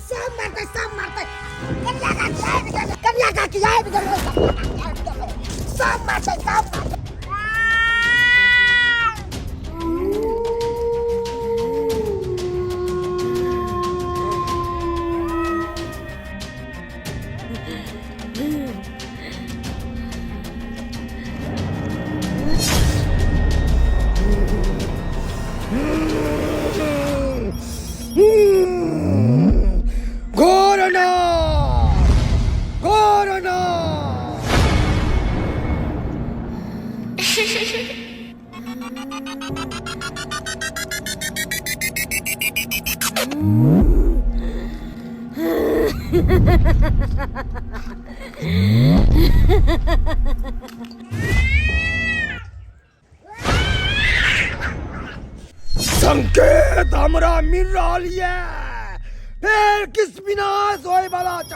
सब मारतै, सब मारतै। कनिया काकी आबि गेलै, कनिया काकी आबि गेलै, आबि गेलै, सब मारतै, सब मारतै। घोरना घोरना। संकेत हमरा मिल रहल ये, फेर किस विनाश होय वाला छ।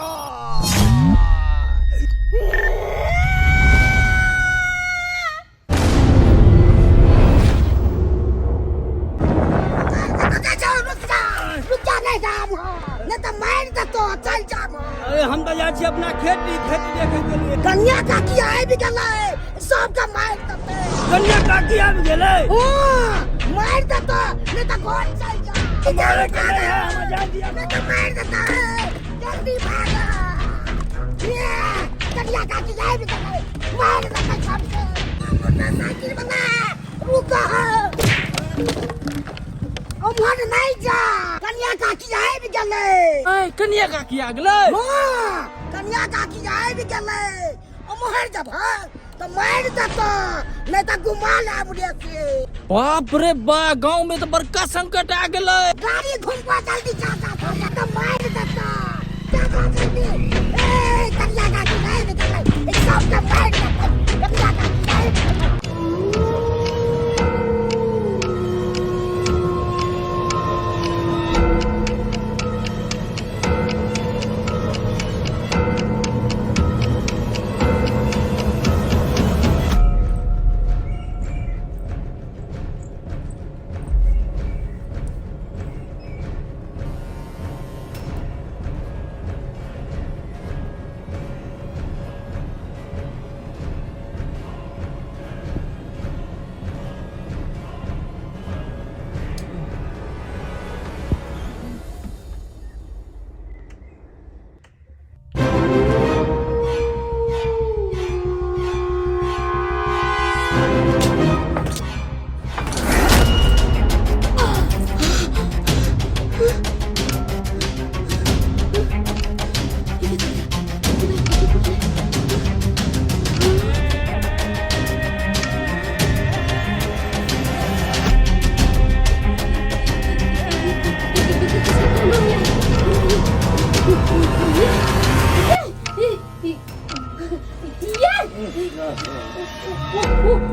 रुक जा, नहीं जाम हो, नहीं तो मार देतो, चल जाम हो। अरे हम तऽ जाइ छी अपना खेती, खेती देखै के लिए। कन्या काकी आबि गेलै, सबके मारि देतै। कन्या काकी आबि गेलै? हाँ, मारि देतो, नहीं तो घर चल जा। मारे के नहीं है, हमरा जाय दिअ। नहीं तो मारि देतै, जल्दी भाग। ये, कन्या काकी आबि गेलै, मारि देतै सबके। मोटरसाइकिल वाला रुको, उम्हर नहीं जा, कन्या काकी आबि गेलै। ऐ, कन्या काकी आ गेलै? हाँ, कन्या काकी आबि गेलै। उम्हर जब तऽ मारि देतौ, नहीं तऽ घुमा लाब रे से। बाप रे बा, गांव में तऽ बड़का संकट आ गेलै। गाड़ी घुमबा जल्दी, जा जा जा, तऽ मारि देतौ, जा जा जल्दी। ए, कन्या काकी आबि गेलै, ई सबके मारि देतै। कन्या काकी आबि गेलै।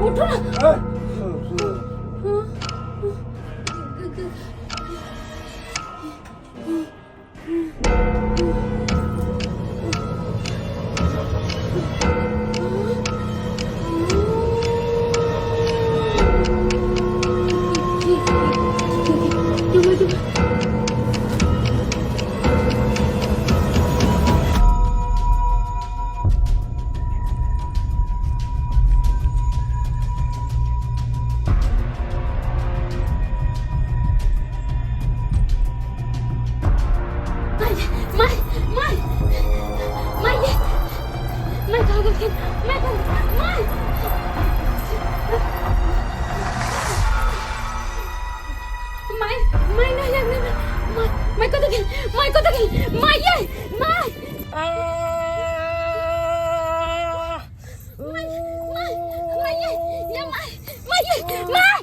उठो ना। माय माय माय ये माय कहाँ गेलखिन? माय कहाँ? माय माय माय, नहीं नहीं नहीं, माय माय कतऽ गेल? माय कतऽ गेल? माय ये माय माय माय माय ये ये माय माय ये माय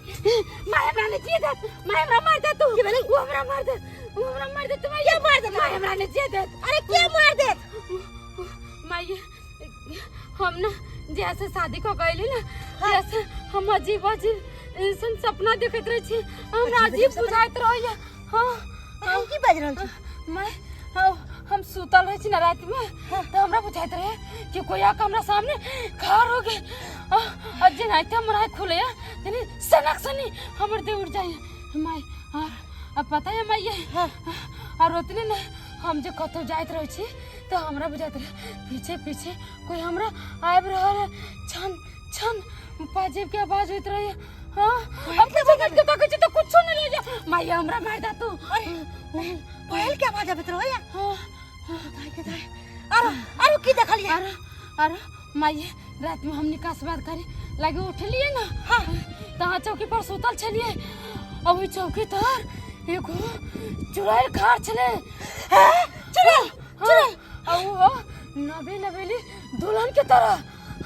माय, हमरा नहि जिए देत माय, हमरा मार देत। तू ओ हमरा मार देत, ओ हमरा मार देत माय, ये मार देत माय, हमरा नहि जिए देत। अरे के मार देत? माय ये, हम ना जैसे शादी कऽ के अयली ना, जैसे हम अजीब अजीब इंसान सपना देखैत रहै छी, हमरा अजीब बुझाइत रहैया। हाँ। अरे की बाजि रहल छी? मैं हम सुतल रहै छी ना राति में, तऽ हमरा बुझाइत रहे कि कोई आके हमरा सामने खड़ा हो गेल आ जेनाहिते हमर आँखि खुलैया तनी सनक सनी हमर देह उड़ जाइए माय। और अब पता है माय, और उतने ना हम जे कतौ जाइत रहै छी तऽ हमरा बुझाइत रहै पीछे पीछे कोई हमरा आबि रहल है। छन छन पाजेब के आवाज होइत रहै। हाँ, अब पीछे देख के ताकै छी तऽ कुछो नहि लऽ जा। माय, हमरा मारि दे तू। अरे, पायल के आवाज आबैत रहै? हाँ। दाइ के दाइ, आरो आरो की देखलियै? अरे अरे माये, रात में हम निकास बात करे लागे उठलिए ना। हाँ। तहाँ चौकी पर सुतल छलिए, अब ओहि चौकी तर एगो चुड़ैल खाड़ छले। चुड़ैल? हाँ, आ वो नबे नबेली दुल्हन के तरह।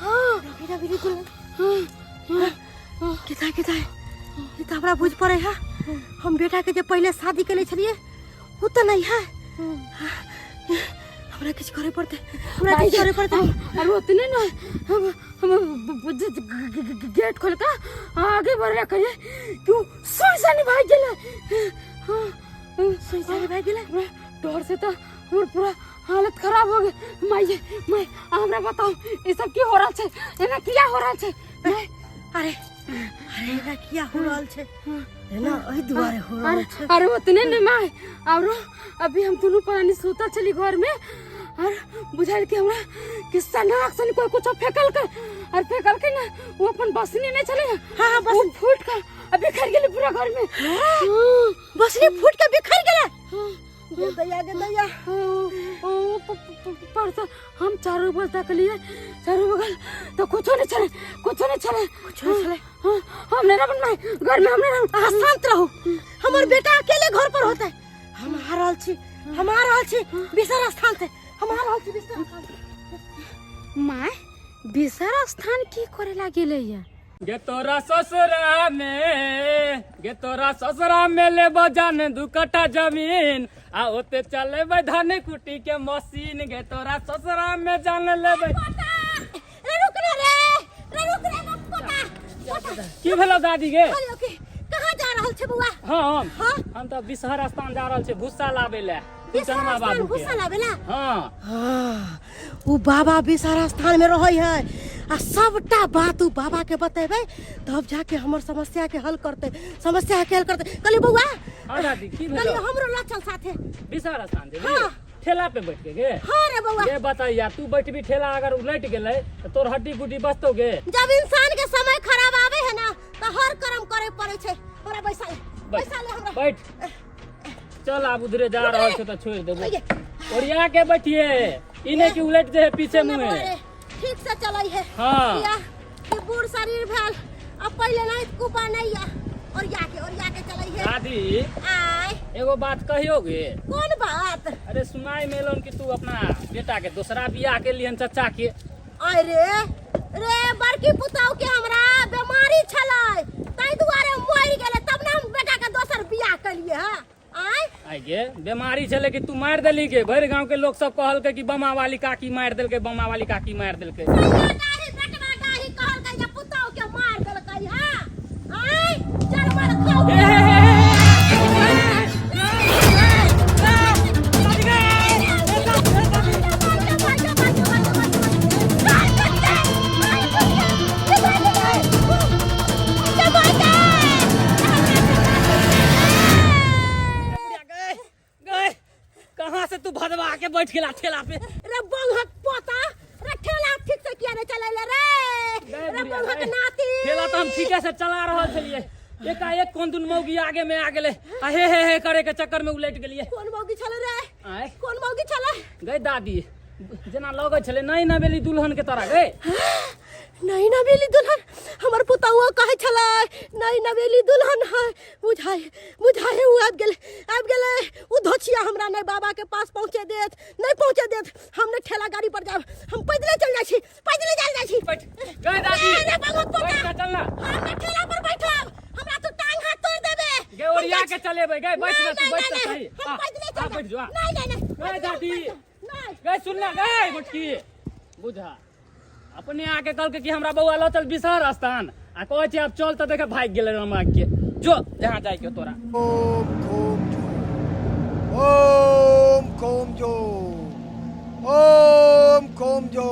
हाँ। नबी नबेली दुल्हन? हाँ, हाँ। के दाइ के दाइ, ई तऽ हमरा बुझ पड़ै है, हम बेटा के जे पहिले शादी केने छलियै ओ तऽ नहीं है। हमरा किछु करे पड़तै, हमरा किछु करे पड़तै। और उतने ना हम गेट खोल के आगे बढ़ रहे करिए क्यों सुई सनी भाग गेलै। हाँ। सुई सनी भाग गेलै? डर से तो हमर पूरा हालत खराब हो गई। माई माई, हमरा बताओ, ई सब की हो रहल छै? एना किया हो रहल छै? माई। अरे अरे, एना किया हो रहल छै? एना एहि दुआरे हो रहल अरे छै। अरे उतने ने माय, और अभी हम दोनों प्राणी सुतल छली घर में और बुझायल कि हमरा कि सनाक सन कोई कुछो फेकल के और फेकल के ना वो अपन बसनी नहीं छले। हाँ हाँ वो फूट के आ बिखर गेलै पूरा घर में। हाँ। बसनी फूट के बिखर गेलै? हाँ। गे दैया, गे दैया। ओ परसा हम चारों बगल तकलिए, चारों बगल तो कुछो नहीं छले, कुछो नहीं छले। कुछो नहीं छले? हाँ, हम नहीं रहब माय घर में, हम नहीं रहब। अहाँ शांत रहू, हमर बेटा अकेले घर पर होते। हम आ रहल छी, हम आ रहल छी बिसर स्थान से, हम आ रहल छी बिसर स्थान से। माय, बिसर स्थान की करे ला गेलै या? गे तोरा ससुरा में, गे तोरा ससुरा में लेबो जान दू कट्ठा जमीन, आ ओते चलेबै धान कुटी के मशीन। गे तोरा ससुरा में जान लेबै। रे रुक रे, रे रे रुक रे पोता पोता। की भेलो दादी गे? हेलो, के कहाँ जा रहल छै बौआ? हम? हाँ? हम तऽ बिसहर स्थान जा रहल छी भूसा लाबै ले। बिसहर चनमा स्थान? बाबू के। भूसा लाबेला? हाँ। हाँ, उ बाबा बिसहर स्थान में रहै है आ सबटा बात उ बाबा के बतेबै तब जाके हमर समस्या के हल करतै, समस्या के हल करतै। कहली बौआ। हाँ दादी, की कहली भेलो? हमरो लऽ चल साथे। बिसहर स्थान जेबी? हाँ। ठेला पे बैठ के गे? हाँ रे बौआ। ये बताइया, तू बैठबी ठेला अगर उलट गेलै तऽ तोर हड्डी गुड्डी बचतौ गे? जब इंसान के समय खराब आवे है ना तो हर कर्म करे पड़े छै। हमरा बैसा ले, बैसा ले हमरा। बैठ, चल आब उधरे जा रहल छौ तऽ छोड़ि देबो। अये। ओरिया के बैठिए, ई नहि कि उलट जे है पीछे सुन मुँहे। बौआ रे, ठीक से चलै है। हाँ। किया कि बूढ़ शरीर भेल, अब पहिले नहीं कुपा नहीं या और या के और या के चलै है। दादी। आय। एगो बात कहियो गे? कोन बात? अरे, सुनाई में एलन कि तू अपना बेटा के दोसरा बियाह के लिहन चचा के। अरे रे, बड़की पुतहु के हमरा बीमारी छलै, ताहि दुआरे मरि गेलै, तब ने हम बेटा के दोसर बियाह केलिए हँ। आय। आइ गे, बीमारी छलै कि तू मारि देली गे? भरि गांव के लोग सब कहलकै कि बमा वाली काकी मारि देलकै, बमा वाली काकी मारि देलकै। सैया डाही, बेटवा डाही कहलकै जे पुतहु के मार देलकै। हँ, आय चल मार खाउ। हे, हे, हे, हे, गए गए, कहाँ से तू भदवा के बैठ गेला ठेला पे? रे बंहक पोता रे, ठेला ठीक से किया नहीं चलेले रे? गए रे बुढ़िया, बंहक गए। नाती। ठेला तो हम ठीके से चला रहल छलियै, एकाएक कोन दुन मौगी आगे में आ गेलै आ हे हे हे करे के चक्कर में उलटि गेलियै। कोन मौगी छले रे? आँय? कोन मौगी छले? गई दादी, जेना लगै छलै नहीं नवेली दुल्हन के तरह गई। नहीं नवेली दुल्हन? हमर पुतहुओ कहै छलै नहीं नवेली दुल्हन है। बुझाइ बुझाइ उ आबि गेलै, आबि गेलै उ धोछिया। हमरा नहि बाबा के पास पहुँचे देत, नहि पहुँचे देत। हम नहि ठेला गाड़ी पर जायब, हम पैदले चल जाइ छी, पैदले चल जाइ छी। बैठ गई दादी। रे, रे, बंगक पोता। बैठ के चल ना। हम नहि ठेला पर बैठब, हमरा तू टांग हाथ तोड़ देबे। गे, ओरिया के चलेबै गई, बैठ ना तू, नहीं, बैठ नहीं, तऽ नहीं, सही। हम आ, पैदले आ, चलबै। बैठ जो, आ। नहीं नहीं नहीं, गई पैदले हम दादी। बैठब। नहीं। गई, सुन ना गई मोटकी, बुझा अपने आके कहलकै कि हमरा बौआ लऽ चल बिसहर स्थान, आ कहै छै आब चल, तऽ देखे भागि गेलै हम के। जो जहाँ जाइके हो तोरा। ओम खोम जो, ओम खोम जो, ओम खोम जो,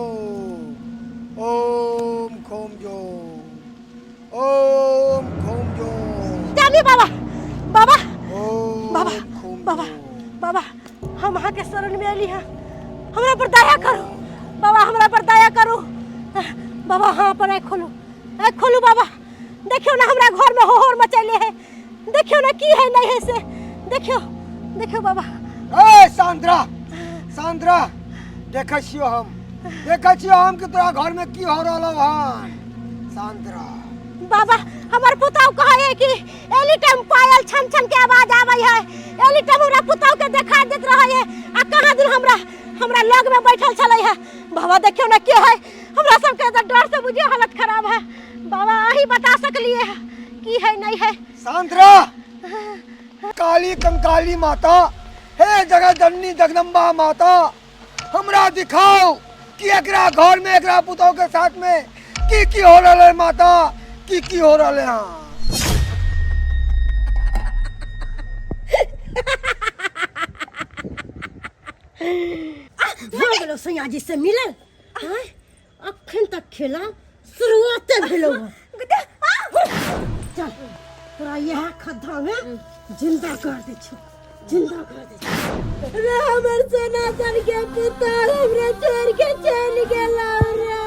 ओम खोम जो, ओम खोम जो। जानी बाबा, बाबा। ओम बाबा, खोम बाबा। जो। बाबा हम अहाँके शरण में अयली हँ, हमरा पर दया करू बाबा, हमरा पर दया करू बाबा। हाँ पर आँखि खोलू, आँखि खोलू बाबा। देखियौ ने हमरा घर में होहोर मचैले है, देखियौ ने की है नहीं है से, देखियौ देखियौ बाबा। ए सांद्रा, सांद्रा, देखै छियो हम, देखै छियो हम कि तोरा घर में की हो रहल हन। सांद्रा बाबा, हमर पुतहु कहै है कि एनी टाइम पायल छन छन के आवाज आबै है, एनी टाइम हमरा पुतहु के देखा देत रहै है, आ कहाँ दिन हमरा हमरा लग में बैठल छलै है। बाबा देखियौ ने के है, हमरा सबके तऽ डर से बुझियौ हालत खराब है। बाबा अहीं बता सकलिए है की है नहीं है। सांद्रा, काली कंकाली माता, हे जगत जननी जगदम्बा माता, हमरा दिखाओ कि एकरा घर में एकरा पुतोह के साथ में की की हो रहल है माता, की की हो रहल है। हाँ भऽ गेलौ सैया जी से मिलल। आँय, अखन तक खेला शुरुआते भेलौ हँ। चल तोरा इएह खद्धा में जिंदा कर दै छौ, जिंदा कर दै छौ। रे हमर सोना सन के पुतोह हमरा छोड़ के चलि गेलौ रे।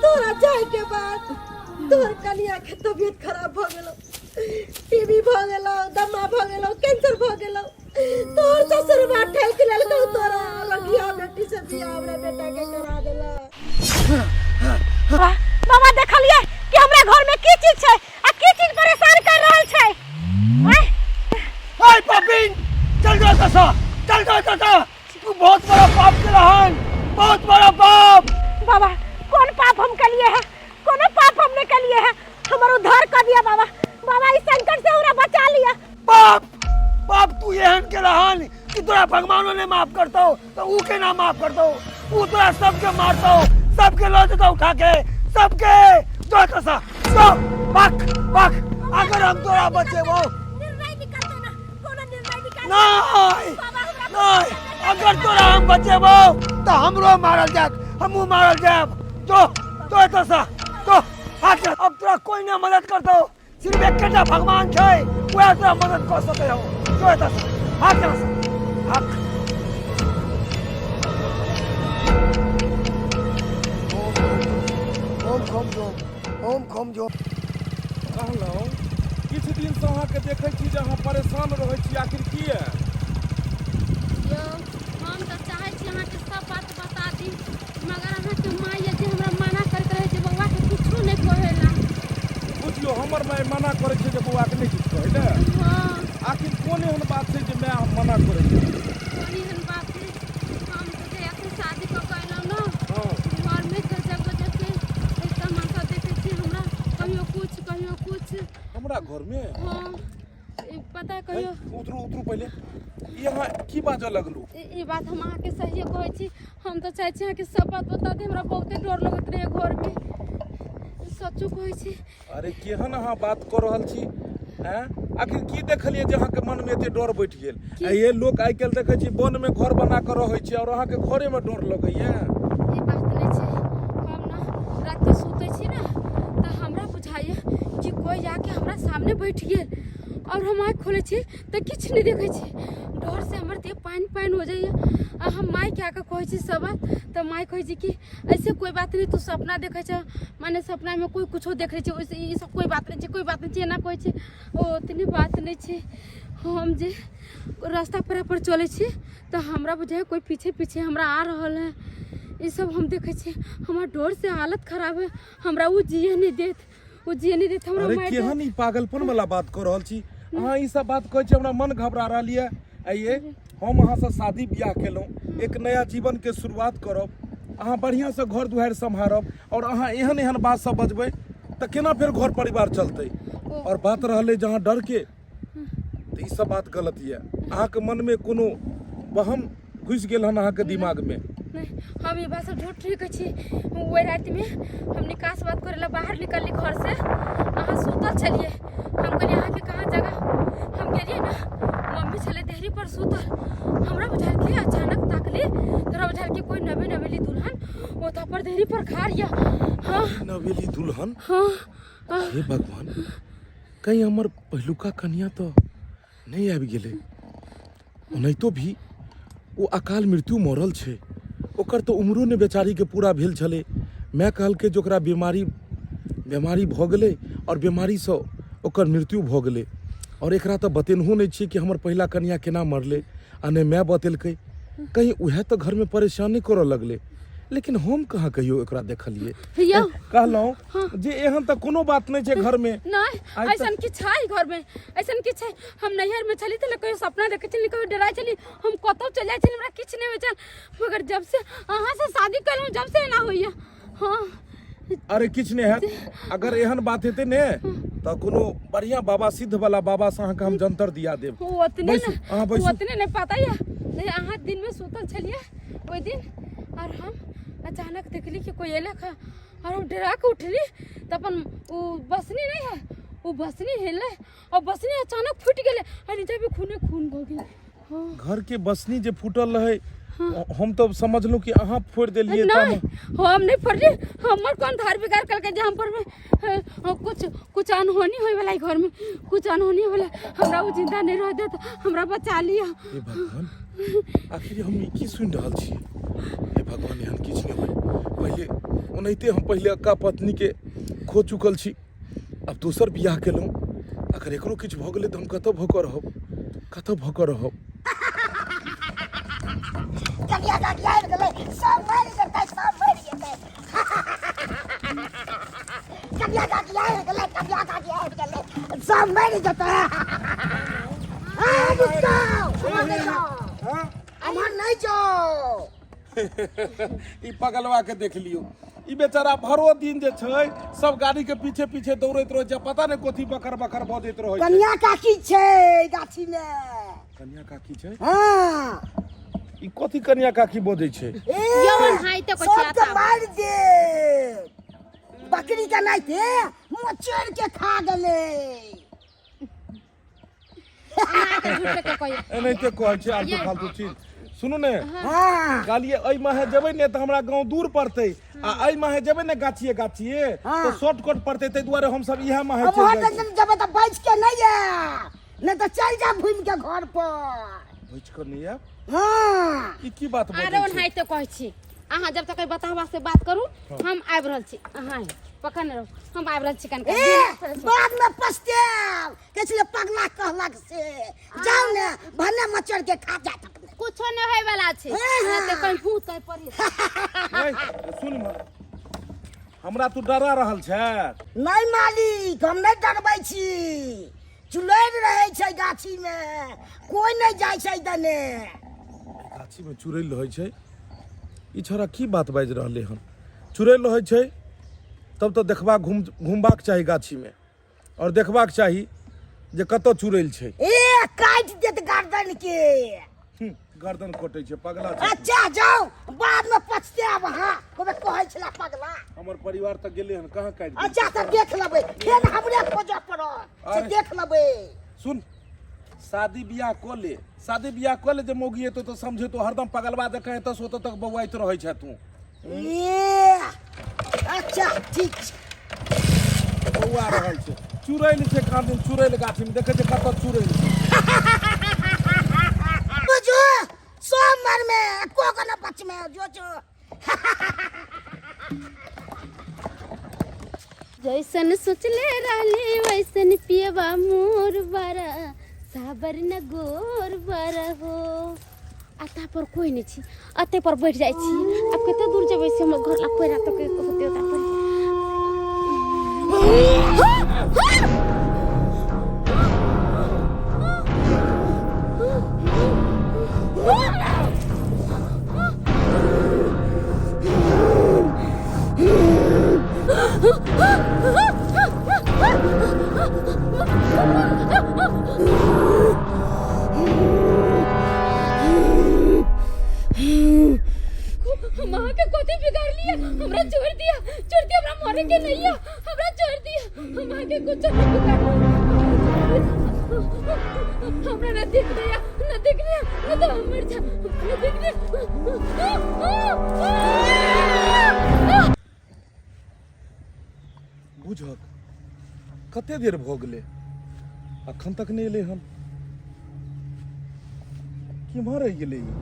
तोरा जाय के बाद तोहर कनिया के तबियत खराब भऽ गेलौ, टीबी भऽ गेलौ, दमा भऽ गेलौ, कैंसर भऽ गेलौ। तोहर ससुरबा ठकि लेलकौ तोरा, लगिया बेटी से बियाह हमरा बेटा के करा देला। बाबा देखलिए कि हमरा घर में की चीज छै आ की चीज परेशान कर रहल छै। आँय? ओए पपिन, चल जा चाचा, चल जा चाचा, तू बहुत बड़ा पाप केला हन, बहुत बड़ा पाप। बाबा कौन पाप हम कलिए है? कोनो पाप हमने कलिए है, हमर उद्धार कर दिया बाबा। बाबा इस संकट से हमरा बचा लिया। पाप पाप तू एहन के रहन कि तोरा भगवानो ने माफ करतो तो ऊ के ना माफ करतो, ऊ तोरा सबके मारतो, सबके लऽ जेतो उठा के, सबके। जो तसा जो बक बक, अगर हम तोरा बचेबो निर्णय निकालतो ना, कोनो निर्णय निकाल नहीं नहीं, अगर तोरा हम बचेबो तो हमरो मारल जात, हमहू मारल जाब। जो जो तसा जो हाथ, अब तोरा कोई ना मदद करतो, सिर्फ एकेटा भगवान छै वएह तोरा मदद कऽ सकै हो। जो एतऽ सँ, भाग यहाँ सँ, भाग। ओम खोम जो, ओम खोम जो। कहलहुँ किछु दिनसँ अहाँके देखै छी जे अहाँ परेशान रहै छी, आखिर किए? यौ हम तऽ चाहै छी अहाँके सब बात बता दी, मगर अहाँके माँ यऽ जे हमरा मना करैत रहै जे बौआके किछो नहि कहै ला। बुझियौ हमर माय मना करै छै जे बौआके नहि किछु कहै लए। हँ। आखिर कोन एहन बात छै जे माय मना करै छै? कोन एहन बात छै, हम तऽ जहिया से शादी कऽ के एलहुँ ने हँ। घरमे गजब गजब के तमाशा देखै छी हमरा, कहियो कुछ कहियो कुछ। हमरा घरमे? हँ, ई पता कहियो। उतरू उतरू पहिले, ई अहाँ की बाजऽ लगलू? ई बात हम अहाँके सहिए कहै छी, हम तऽ चाहै छी अहाँके सब बात बता दी, हमरा बहुते डर लगैत रहै घरमे, सचो कहै छी। अरे केहन अहाँ बात कऽ रहल छी, आँय? आखिर की देखलियै जे अहाँके मनमे एते डर बैठ गेल? आ ये लोक आइ काल्हि देखै छी वनमे घर बना कऽ रहै छै और अहाँके घरेमे डर लगैया? ई बात नहि छै, हम ने रातिके सुतै छी ने तऽ हमरा बुझाइया कि कोइ आके हमरा सामने बैठ गेल, और हम आँखि खोलै छी तऽ किछु नहि देखै छी, डर से हमर देह पानि पानि हो जाइया। आ हम मायके आके कहै छी सब बात, तऽ माय कहै छै कि ऐसे कोइ बात नहि, तू सपना देखै छ, माने सपनामे कोइ कुछो देख लै छै, ओइसे ई सब कोइ बात नहि छै, कोइ बात नहि छै, एना कहै छै। ओ ओतनी बात नहि छै, हम जे रास्ता पेरा पर चलै छी तऽ हमरा बुझाइया कोइ पीछे पीछे हमरा आ रहल है, ई सब हम देखै छी, हमर डर से हालत खराब है, हमरा ओ जिए नहि देत, ओ जिए नहि देत हमरा अरे मारि देत। केहन ई पागलपन वाला बात कऽ रहल छी अहाँ? ई सब बात कहै छी हमरा मन घबरा रहल यऽ। आइए हम अहाँसँ शादी बियाह केलहुँ, एक नया जीवन के शुरुआत करब, अहाँ बढ़िआँसँ घर दुआरि सम्हारब, और अहाँ एहन एहन बात सब बजबै तऽ केना फेर घर परिवार चलतै? और बात रहलै जहाँ डर के, तऽ ई सब बात गलत यऽ। अहाँके मनमे कोनो वहम घुसि गेल हन अहाँके दिमागमे। नहीं, हम ई बात सब झूठ नहीं कहै छी। ओहि रातिमे हम निकास बात करै लए बाहर निकलली घर से, अहाँ सुतल छलियै, हम कहलियै अहाँके कहाँ जगह, हम गेलियै ने मम्मी छलै देहरी पर सुतल, हमरा बुझायल कि अचानक ताकली तोरा बुझायल कि कोई नवे नवेली दुल्हन ओतऽ पर देहरी पर खाड़ यऽ। हाँ। नवेली दुल्हन? हाँ, हाँ। हे भगवान, कहीं हमर पहिलुका कनिया तो नहि आबि गेलै। ओनाहितो भी ओ अकाल मृत्यु मरल छै, ओकर तऽ उमरो नहि बेचारीके पूरा भेल छलै। माय कहलकै जे ओकरा बीमारी बीमारी भऽ गेलै आओर बीमारीसँ ओकर मृत्यु भऽ गेलै। आओर एकरा तऽ बतेनहो नहि छियै कि हमर पहिला कनिया केना मरलै, आ नहि माय बतेलकै। कहीं उएह तऽ घरमे परेशान नहि करऽ लगलै, लेकिन हम कहाँ कहियो एकरा देखलियै। यौ कहलहुँ जे एहन तऽ कोनो बात नहि छै घरमे। नहीं, आइ तक- ऐसन किछु है घर में, ऐसन किछु है। हम नैहर में छली तऽ कहियो सपना देखै छली, कहियो डराइ छली, हम कतौ चलि जाइ छली, हमरा किछु नहि होइ छल। मगर जब से अहाँ से शादी केलहुँ, जब से एना होइया। हाँ। अरे किछु नहि हैत। अगर एहन बात हेतै ने तऽ कोनो बढ़िया बाबा, सिद्ध वाला बाबा से अहाँके हम जंतर दिया देब। ओ ओतने बैसू, ने अहाँ ओ बैसू। ओतने नहि पता यऽ नहीं। अहाँ दिन में सुतल छलियै ओहि दिन, और हम अचानक देखली कि कोई अयलक है, और हम डरा के उठली तऽ अपन ओ बसनी नहीं है, ओ बसनी हेलै और बसनी अचानक फूटि गेलै आ नीचा भी खूने खून भऽ गेल। हाँ। घर के बसनी जे फूटल रहे, हम तऽ समझलहुँ कि अहाँ फोड़ि देलियै। नहीं, हम नहीं फोड़ली। हमर कौन धार बिगाड़ करके जे हम पर में कुछ कुछ अनहोनी होय वाला है। घर में कुछ अनहोनी होय वाला, हमरा उ जिंदा नहीं रह देत, हमरा बचा लिया। हे भगवान, आखिर हम ई की सुनि रहल छी? हे भगवान, एहन किछु नहि होय। पहिले ओनाहिते हम पहिले अक्का पत्नी के खो चुकल छी, आब दोसर बियाह केलहुँ। अगर एकरो किछु भऽ गेलै तऽ हम कतऽ भऽ कऽ रहब, कतऽ भऽ कऽ रहब? कनिया काकी आबि गेलै, सब मरि जेतै, सब मरि जेतै। कनिया काकी आबि गेलै, कनिया काकी आबि गेलै, सब मरि जेतै। आ, रुक जाओ, हमर नहि जाओ, हमर नहि जाओ। ई पगलवा के देख लियौ, ई बेचारा भरो दिन जे छै सब गाड़ी के पीछे पीछे दौड़ैत रहै छै, पता नहि कथी बकर बकर बजैत रहै छै। कनिया काकी छै गाछी मे। कनिया काकी छै? हाँ। ई कथी कनिया काकी बजै छै? ए, यौ, एनाहिते कहै छै, सबके आता। मारि दे, बकरी के नहि थे मचोड़ के खा गेलै। अहाँके झूठ के कहैया। एनाहिते कहै छै आलतू फालतू चीज। सुनू ने। हाँ। कहलियै एहि माहे जेबै ने तऽ हमरा गाँव दूर पड़तै, आ एहि माहे जेबै ने गाछिए गाछिए हाँ। तऽ शॉर्टकट पड़तै, ताहि दुआरे हमसब इएह माहे अब चलि वहाँ जाइ छी। तक जेबै तऽ बचि के नहि आयब, नहि तऽ चलि जायब घुमि के घर पर। बचि कऽ नहि आयब? हाँ। ई की बात अरे बजै छै? ओनाहिते कहै छी। अहाँ जब तक एहि बताहबा से बात करू, हम आबि रहल छी। अहाँ पकड़ने रहू, हम आबि रहल छी कनका। ए, बाद में पछतायब। कहै छलै पगला कहलक से जाउ ने, भने मचोड़ के खा जायत अपने। कुछो नहि होय वाला छै। हाँ, हाँ। एते कहीं भूत कहीं पड़ी। ए, सुन इम्हर। हमरा तू डरा रहल छै? नहि मालिक, हम नहि डरबै छी। चुड़ैल रहै छै गाछी मे, कोई नहि जाइ छै दने। गाछी में चुड़ैल रहै छै? ई छोरा की बात बाजि रहलै हन? चुड़ैल रहै छै तब तऽ देखबा घुम घुमबाक चाही गाछी में, और देखबाक चाही जे कतऽ चुड़ैल छै। ए, काटि देत गर्दन के। गर्दन कटै छै, पगला छै। अच्छा जाओ, बाद में पछतायब अहाँ। कबे कहै छला पगला। हमर परिवार तऽ गेलै हन, कहाँ काटि देलकै? अच्छा तऽ देख लेबै, फेर हमरे खोजऽ पड़त से। अरे। देख लेबै। सुन, शादी बियाह कऽ ले, शादी बियाह कऽ ले, जे मौगी एतौ तऽ समझेतौ। हरदम पगलवा जकाँ एतऽ से ओतऽ तक बौआइत रहै छै तू। ए, अच्छा ठीक छै। बौआ रहल छै, चुड़ैल छै कहाँ दिन, चुड़ैल गाछी में देखै छै कतऽ चुड़ैल छै। बुझू सब मरमे, एको गो न बचमे, जो जो। जैसन सोचले रहली वैसन पियबा मोर बरा साबर न गोर बरा हो। अता पर कोई नहीं छी, अते पर बैठ जाइ छी। आब कते दूर जेबै से हमर घर लग पैरा तक होते ओता पर। हम अहाँके कथी बिगाड़ लिया? हमरा छोड़ दिया, छोड़ दिया, हमरा मरे के नहीं है, हमरा छोड़ दिया। हम अहाँके कुछ नहीं बिगाड़ हमरा न देख लिया, न देख लिया, न तो हम मर जा, न देख लिया। बुझक कते देर भऽ गेलै, अखन तक नहि एलै हन। केम्हर रहि गेलै ई?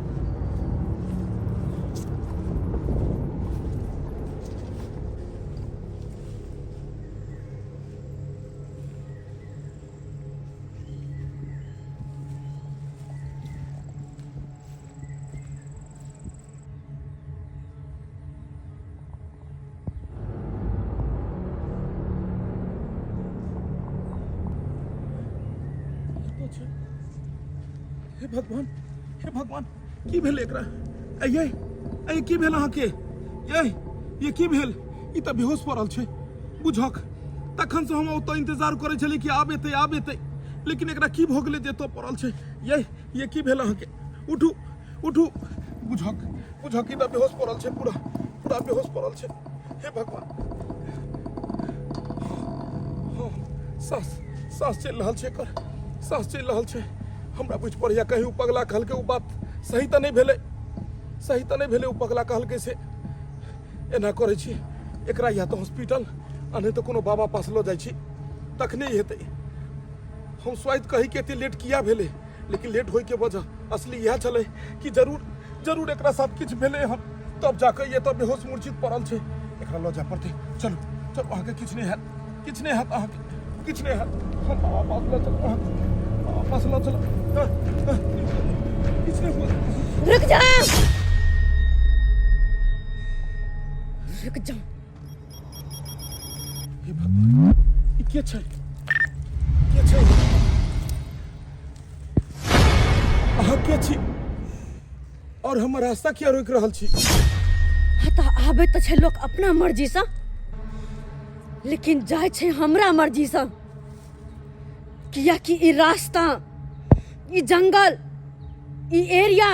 हे भगवान, हे भगवान, की भेल एकरा? अये अये, की भेल अहाँके? ये ये की भेल? ई तऽ बेहोश पड़ल छै बुझक। तखन से हम ओतऽ इंतजार करै छलियै कि आब एतै आब एतै, लेकिन एकरा की भऽ गेलै जे एतऽ पड़ल छै? ये ये की भेल अहाँके? उठू उठू, बुझक बुझक, ई तऽ बेहोश पड़ल छै, पूरा पूरा बेहोश पड़ल छै। हे भगवान, हाँ, साँस साँस चलि रहल छै एकर, साँस चलि रहल छै। हमरा बुझि पड़ैया कहीं ओ पगला कहलकै ओ बात सही तऽ नहि भेलै, सही तऽ नहि भेलै ओ पगला कहलकै से। एना करै छी, एकरा या तऽ हॉस्पिटल आ नहि तऽ कोनो बाबा पास लऽ जाइ छी, तखने हेतै। हम स्वाइत कही के एते लेट किया भेलै, लेकिन लेट होइके वजह असली इएह छलै कि जरूर जरूर एकरा साथ किछु भेलै हन, तब जाकऽ ई एतऽ बेहोश मूर्छित पड़ल छै। एकरा लऽ जाय पड़तै। चलू चलू, अहाँके किछु नहि हैत, किछु नहि हैत, अहाँके किछु नहि हैत। हम बाबा पास लऽ चलू, अहाँके बाबा पास लऽ चलू। किछु नहि हुए। रुक जा, रुक जा। हे भगवान, ई के छै? के छै? अहाँ के छी और हमर रास्ता किया रोकि रहल छी? हाँ तऽ आबै तऽ छै लोक अपना मर्जीसँ, लेकिन जाइ छै हमरा मर्जीसँ, कियाकि ई रास्ता, ई जंगल, ई एरिया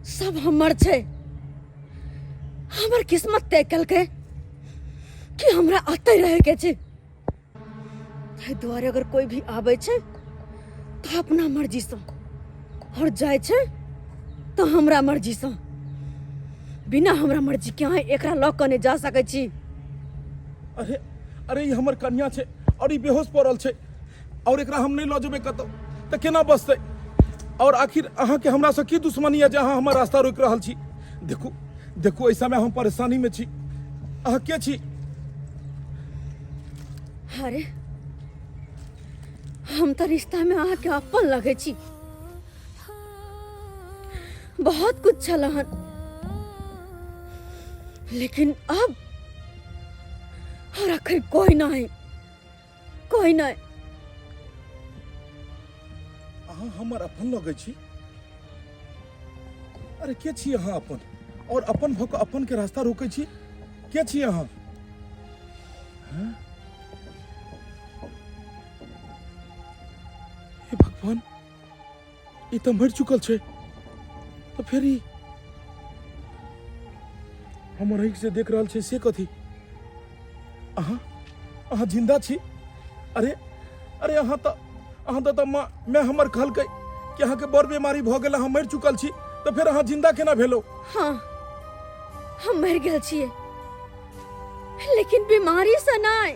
सब हमर छै। हमर किस्मत तय केलकै कि हमरा अतै रहैके छै। ताहि दुआरे अगर कोई भी आबै छै तऽ अपना मर्जीसँ, और जाइ छै तऽ हमरा मर्जीसँ। बिना हमरा मर्जी के अहाँ एकरा लऽ कऽ नहि जा सकै छी। अरे अरे, ई हमर कन्या छै और ई बेहोश पड़ल छै, और एकरा हम नहि लऽ जेबै कतौ तऽ केना बचतै? और आखिर अहाँके हमरासँ की दुश्मनी यऽ जे अहाँ हमर रास्ता रोकि रहल छी? देखू देखू, एहि समय हम परेशानीमे छी। अहाँ के छी? अरे हम तऽ रिश्तामे अहाँके अपन लगै छी, बहुत कुछ छल हन, लेकिन अब और अखन कोई नहीं, कोई नहीं। अहाँ हमर अपन लगै छी? अरे के छी अहाँ अपन, और अपन भऽ कऽ अपन के रास्ता रोकै छी? के छी अहाँ? हैं? हे भगवान, ई तऽ मरि चुकल छै, तऽ फेर ई हमर आँखि से देख रहल छै से कथी? अहाँ अहाँ जिंदा छी? अरे अरे, अहाँ तऽ माँ मैं हमर कहलकै कि अहाँके बड़ बीमारी भऽ गेल, अहाँ मरि चुकल छी, तऽ फेर अहाँ जिंदा केना भेलो? हाँ, हम मरि गेल छियै, लेकिन बीमारी से नहि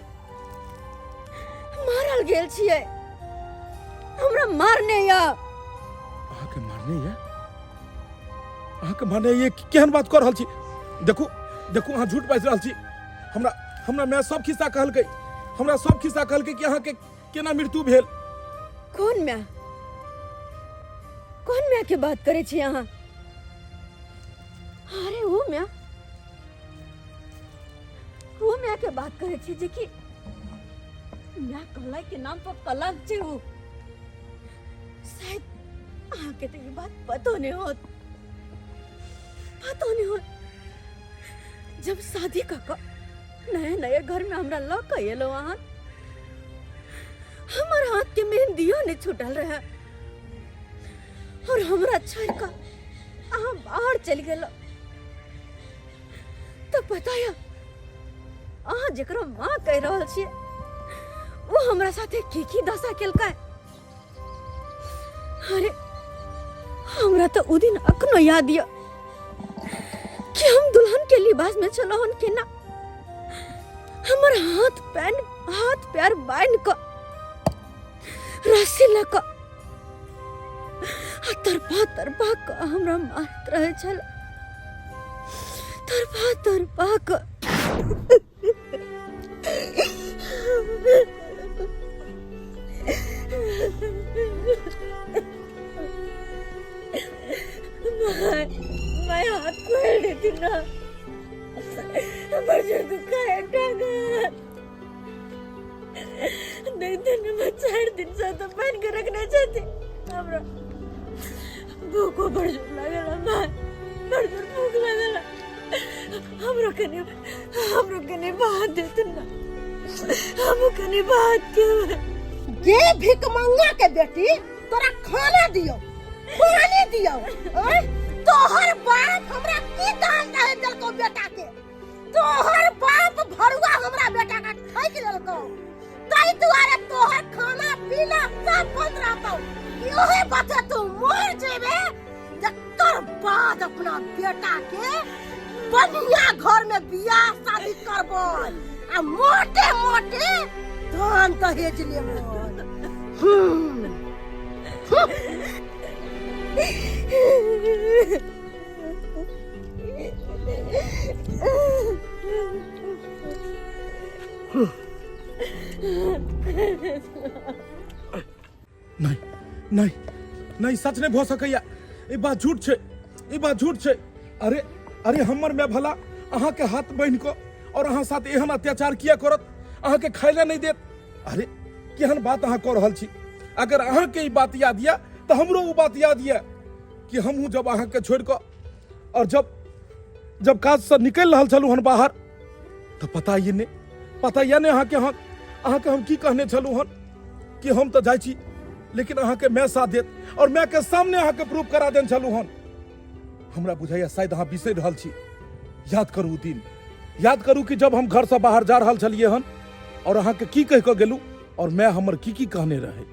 मारल गेल छियै। हमरा मारने या। अहाँके मारने या? अहाँके मारने ये? केहन बात कऽ रहल छी? देखू देखू, अहाँ झूठ बाजि रहल छी। हमरा हमरा माय सब खिस्सा कहलकै, हमरा सब खिस्सा कहलकै कि अहाँके केना मृत्यु भेल। कोन माय? कोन माय के बात करै छी अहाँ? अरे ओ माय, ओ माय के बात करै छी जे कि माय कहला के नाम पर कलंक छै ओ। शायद अहाँके तऽ ई बात पतो नहि होत, पतो नहि होत। जब शादी कऽ कऽ नया नया घर में हमरा लऽ कऽ एलहुँ अहाँ, हमर हाथ के मेहंदियो नहि छूटल रहे, और हमरा छोड़ कऽ अहाँ बाहर चलि गेलहुँ। तऽ पता यऽ अहाँ जकरा माँ कहि रहल छियै ओ हमरा साथे की की दशा केलकै? अरे हमरा तऽ ओ दिन अखनो याद यऽ कि हम दुल्हन के लिबास में छलहुँ हन, केना हमर हाथ पैन हाथ पैर बान्हि कऽ रस्सी लऽ कऽ आ तड़पा तड़पा कऽ हमरा मारैत रहै छल, तड़पा तड़पा कऽ। माय, माय हाथ खोल देती ना, हमर जो दुखा है टांगा देखते न, 4 दिन से तो पहन के रखने चाहती। हमरा भूखो बड़ जोर लागल, माय बड़ जोर भूख लागल। हमरो कनी भात देते ना, हमरो कनी भात के गे। भिकमंगा के बेटी, तोरा खाना दियो, पानी दियो? तोहर बाप हमरा की दान दहेज देलको बेटा के? तोहर बाप भरुआ हमरा बेटा के ठकि लेलको, ताहि दुआरे तोहर खाना पीना सब बंद रहतौ। इहे बाते तू मर जेबे, जकर बाद अपना बेटा के बढ़िया घर में बियाह शादी करबै आ मोटे मोटे धान दहेज लेबै। नहीं नहीं नहीं, सच नहीं भऽ सकैया, ई बात झूठ छै, ई बात झूठ छै। अरे अरे, हमर माय भला अहाँ के हाथ बान्हि कऽ और अहाँ साथ एहन अत्याचार किया करत, अहाँ के खाय लए नहीं देत? अरे, केहन बात अहाँ कऽ रहल छी? अगर अहाँ के ई बात याद यऽ तऽ हमरो ओ बात याद यऽ कि हमहूँ जब अहाँ के छोड़ि कऽ और जब जब काजसँ निकलि रहल छलहुँ हन बाहर, तऽ पता ये नहि, पता यऽ नहि अहाँके, हम अहाँके हम की कहने छलहुँ हन कि हम तऽ जाइ छी, लेकिन अहाँके माय साथ देत, और माय के सामने अहाँके प्रूफ करा देने छलहुँ हन। हमरा बुझाइया शायद अहाँ बिसरि रहल छी। याद करू, ओ दिन याद करू कि जब हम घरसँ बाहर जा रहल छलियै हन और अहाँके की कहि कऽ गेलहुँ और माय हमर की की कहने रहै।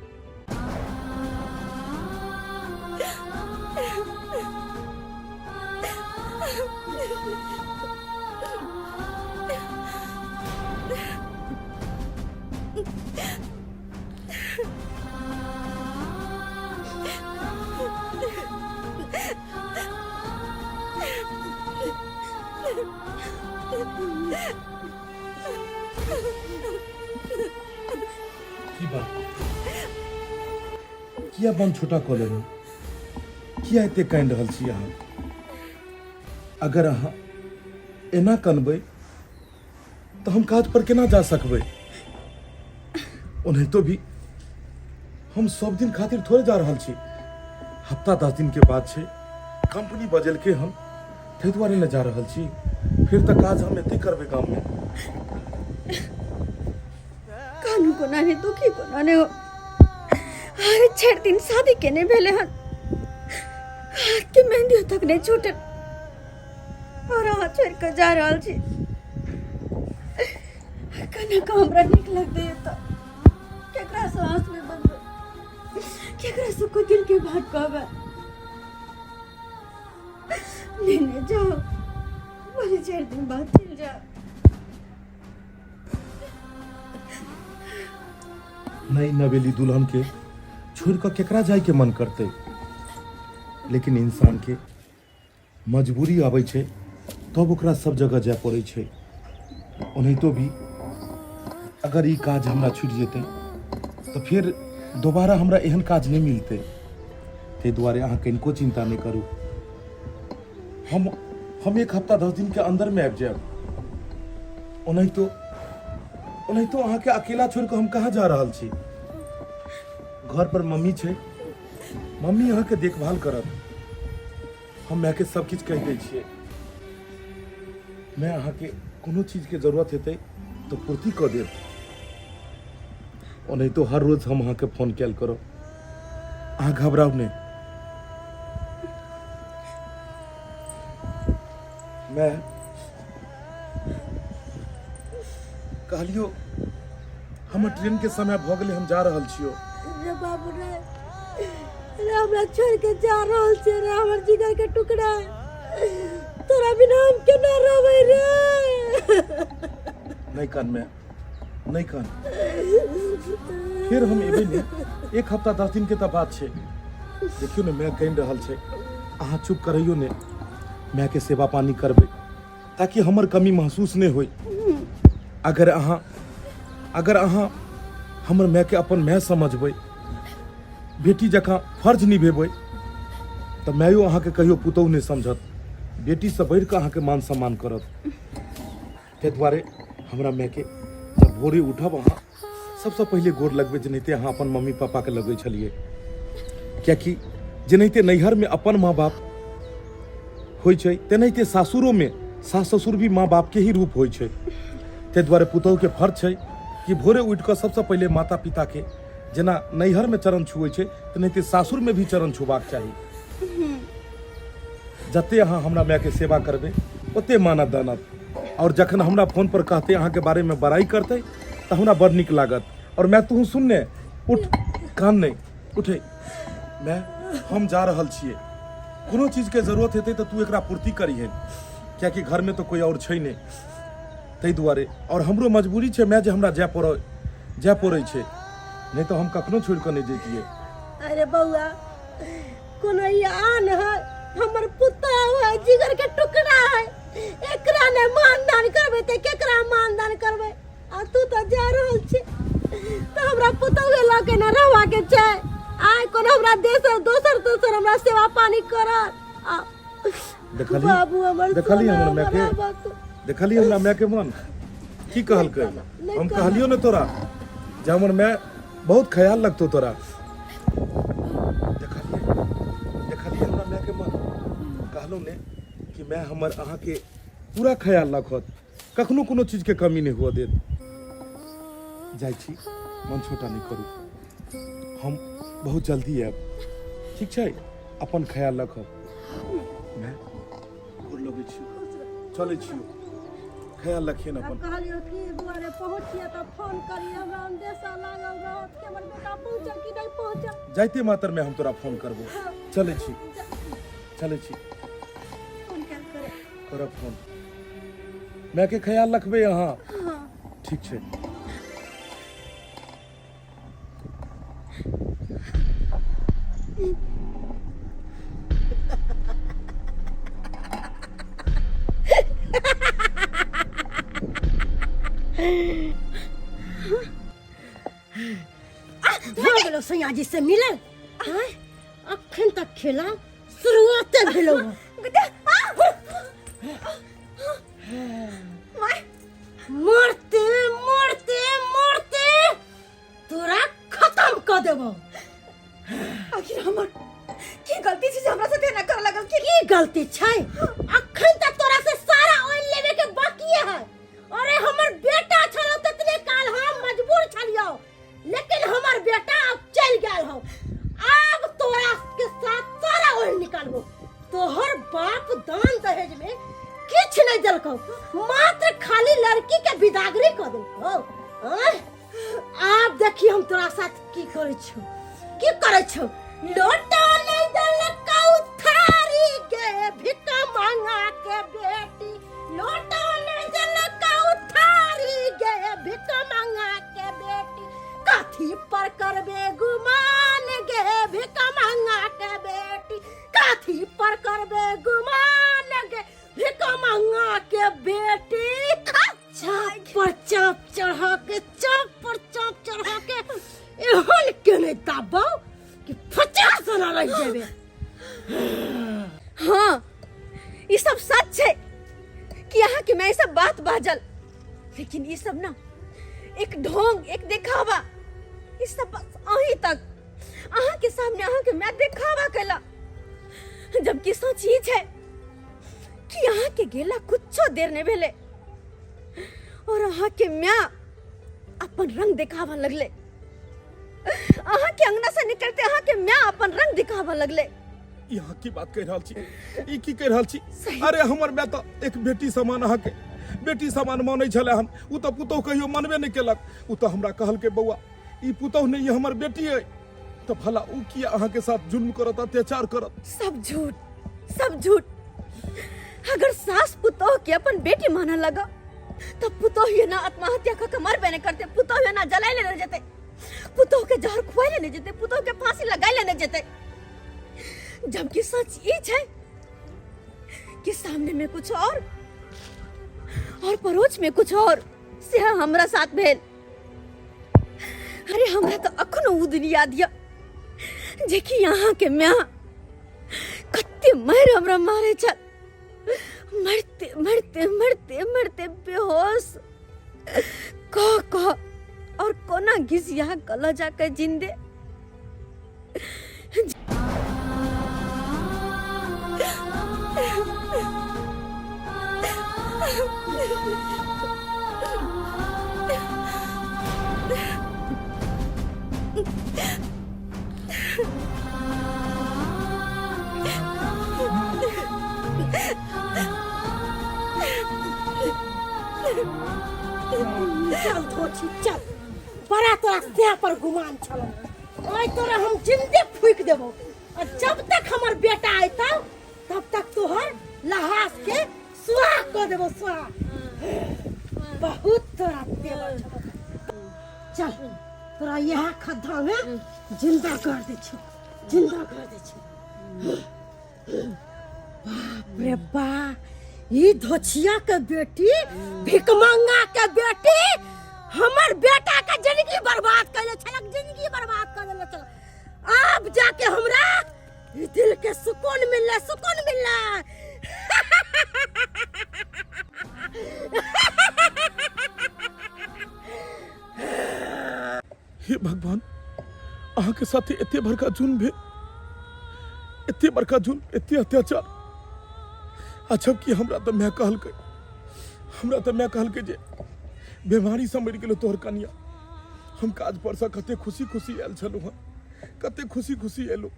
की बात, किया बन छोटा कऽ लेलहुँ? किया एते कानि रहल छी अहाँ? अगर अहाँ एना कनबै तऽ हम काज पर केना जा सकबै? ओनाहितो भी हम सब दिन खातिर थोड़े जा रहल छी, हफ्ता 10 दिन के बाद छै। कंपनी बजेलकै हन, ताहि दुआरे ने जा रहल छी। फिर तऽ काज हम एते करबै गाममे। कानू कोना ने, दुखी कोना ने हो? अरे, 4 दिन शादी केने भेले हन, हाथ के मेहंदी तक नहीं छूटल और अहाँ छोड़ के जा रहल छी। कना का हमरा नीक लगतै? तऽ केकरा से आँस में बनबै? केकरा से कोई दिल के बात कहबै? नहीं नहीं, जाओ, बड़ी 4 दिन बाद चल जाओ। नई नवेली दुल्हन के छोड़ कऽ केकरा जाय के मन करतै? लेकिन इंसान के मजबूरी आबै छै तब ओकरा सब जगह जाय पड़ै छै। ओनाहितो भी अगर ई काज हमरा छूटि जेतै तऽ फेर दोबारा हमरा एहन काज नहि मिलतै। ताहि दुआरे अहाँ कनिको चिंता नहि करू, हम एक हफ्ता 10 दिन के अंदर में आबि जायब। ओनाहितो ओनाहितो अहाँके अकेला छोड़ि कऽ हम कहाँ जा रहल छी? घर पर मम्मी छै, मम्मी अहाँके देखभाल करत। हम मायके सब किछु कहि दै छियै, माय अहाँके कोनो चीजके जरूरत हेतै तऽ पूर्ति कऽ देत। ओनाहितो हर रोज हम अहाँके फोन कयल करब, अहाँ घबराउ नहि। मैं कहलियो, हमर ट्रेन के समय भऽ गेलै, हम जा रहल छियो। रे बाबू रे, रे हमरा छोड़ के जा रहल छै रे हमर जिगर के टुकड़ा, तोरा बिना हम केना रहबै रे? नहीं कान में, नहीं कान, फिर हम एबै ने, एक हफ्ता 10 दिन के तऽ बात छै। देखियौ ने माय कानि रहल छै, अहाँ चुप करैयौ ने। मायके सेवा पानी करबै ताकि हमर कमी महसूस नहि होय। अगर अहाँ अगर अहाँ हमर मायके अपन माय समझबै, बेटी जकाँ फर्ज निभेबै, तऽ मायो अहाँके कहियो पुतोहु नहि समझत, बेटीसँ बढ़ि कऽ अहाँके मान सम्मान करत। ताहि दुआरे हमरा मायके जब भोरे उठब अहाँ सबसँ पहिले गोर लगबै, जेनाहिते अहाँ अपन मम्मी पापाके लगबै छलियै। कियाकि जेनाहिते नैहरमे अपन माँ बाप होइ छै, तेनाहिते सासुरोमे सास ससुर भी माँ बापके ही रूप होइ छै। ताहि दुआरे पुतोहुके फर्ज छै कि भोरे उठि कऽ सबसँ पहिले माता पिताके जेना नैहरमे चरण छुअै छै, तेनाहिते सासुरमे भी चरण छुबाक चाही। जते अहाँ हमरा मायके सेवा करबै ओते मानत दानत, आओर जखन हमरा फोन पर कहतै, अहाँके बारेमे बड़ाइ करतै, तऽ हमरा बड़ नीक लागत। आओर माय तू सुन ने, उठ, कान नहि उठे। माय, हम जा रहल छियै, कोनो चीजके जरूरत हेतै तऽ तू एकरा पूर्ति करिहेन, कियाकि घरमे तऽ कोइ आओर छै नहि, ताहि दुआरे। आओर हमरो मजबूरी छै माय जे हमरा जाय पड़ै जाय पड़ै छै, नहि तऽ हम कखनो छोड़ि कऽ नहि जैतियै। अरे बौआ, कोनो ई आन है, हमर पुतहु है, जिगर के टुकड़ा है। एकरा ने मानदान करबै तऽ केकरा मानदान करबै? आ तू तऽ जा रहल छी तऽ हमरा पुतहुए लऽ के ने रहबा के छै। आइ कोनो हमरा देसर दोसर दोसर हमरा सेवा पानी करत? आ देखली बाबू हमर देखली सोना, हमर माय के? हमर बाबू। देखली हमरा माय के मन की कहलकै? नहि हम कहलक। कहलियो ने तोरा जे हमर माय बहुत ख्याल रखतो तोरा। देखलिए देखलिए हमरा माय के मन? कहलहुँ ने कि माय हमर अहाँके पूरा ख्याल रखत, कखनो कोनो चीजके कमी नहि हुअ देत। जाइ छी, मन छोटा नहि करू, हम बहुत जल्दी आयब, ठीक छै? अपन ख्याल रखब। माय, गोर लगै छी, चलै छी, ख्याल रखिए ने अपन। कहलियो कि बौआ रे, पहुँचिए तऽ फोन करिए, हमरा अंदेशा लागल रहत कि हमर बेटा पहुँचल कि नहि पहुँचल। जाइते मात्र में हम तोरा फोन करबो। चलै छी, चलै छी। फोन कैल करे। करब फोन। मायके ख्याल रखबै अहाँ। ठीक छै। भऽ गेलो सैया जी से मिलल? आँय, अखन तक खेला शुरुआते भेलो हँ। मरते मरते मरते तोरा खत्म कऽ देबो। आखिर हमर की गलती छै जे हमरा साथे एना करऽ लागल? की की गलती छै? अखन तक तोरा से सारा ऑयल लेवे के बाकी है। अरे हमर बेटा छलो ततने काल हम मजबूर छलियो, लेकिन हमर बेटा अब चल गेल हो, अब तोरा के साथ सारा ऑयल निकालबो। तोहर बाप दान दहेज में किछ नहीं देलको, मात्र खाली लड़की के बिदागरी कर देलको। आँय? आब देखी हम तोरा साथ की करै छौ, की करै छौ। लोटा नहीं देलकौ थारी के भिख मांगा के बेटी, लोटा नहीं देलकौ थारी के भिख मांगा के बेटी, कथी पर करबे गुमान गे भिख मांगा के बेटी, कथी पर करबे गुमान गे भिख मांगा के बेटी। चाप पर चाप चढ़ा के, चाप पर चाप चढ़ा के एहन केने दाबो कि फचा सना रह जेबे। हाँ, ई सब सच छै कि अहाँ के मैं ई सब बात बाजल, लेकिन ई सब ना एक ढोंग, एक देखावा, ई सब बस अहीं तक, अहाँ के सामने अहाँ के मैं देखावा कैला, जबकि सच ई छै कि अहाँ के गेला कुछो देर नहीं भेले और अहाँ के म्या अपन रंग देखावा लगले। अहाँ के अंगना से निकलते अहाँ के म्या अपन रंग दिखावा लगले। ई अहाँ की बात कहि रहल छी? ई की कहि रहल छी? अरे हमर माय तऽ एक बेटी समान, अहाँके बेटी समान मानै छलै हन। ओ तऽ पुतोहु कहियो मानबे नहि केलक। ओ तऽ हमरा कहलकै, बौआ, ई पुतोहु नहि, ई हमर बेटी अइ। तऽ भला ओ किया अहाँके साथ जुल्म करत, अत्याचार करत? सब झूठ, सब झूठ। अगर सास पुतोह के अपन बेटी मानऽ लगा तो पुतोह ये ना आत्महत्या कऽ के मरबे नहीं करते, पुतोह ये ना जलाय लेने जेते, पुतोह के जहर खुआय लेने जेते, पुतोह के फांसी लगाय लेने जेते। जबकि सच ई छै कि सामने में कुछ और और परोछ में कुछ और से हमरा साथ भेल। अरे हमरा तो अखनो उ दिन याद यऽ जे कि यहाँ के माय कते मारि हमरा मारे छल, मरते मरते मरते मरते बेहोश कह कह और कोना घिसिया कल जाके जिंदे। चल धोछी चल, बड़ा तोरा देह पर गुमान छलो, आइ तोरा हम जिंदे फूक देबो और जब तक हमर बेटा अयतौ तब तक तोहर लहास के सुहा कर देबो सुहा। बहुत तोरा तेवर छलो। चल तोरा यहाँ खद्धा में जिंदा कर दे छी, जिंदा कर दे छी। बाप रे बा, ई धोछिया के बेटी, भिकमंगा के बेटी हमर बेटा के जिंदगी बर्बाद कैले छलक, जिंदगी बर्बाद कर देले छलक। अब जाके हमरा ई दिल के सुकून मिलले, सुकून मिलले। हे भगवान, अहाँ के साथे एते बड़का जुल्म भेल, एते बड़का जुल्म, एते अत्याचार, आ जबकि हमरा तऽ माय कहलकै, हमरा तऽ माय कहलकै जे बीमारी से मरि गेलो तोहर कनिया। हम काज पर से कते खुशी खुशी आयल छलहुँ हँ, कते खुशी खुशी एलहुँ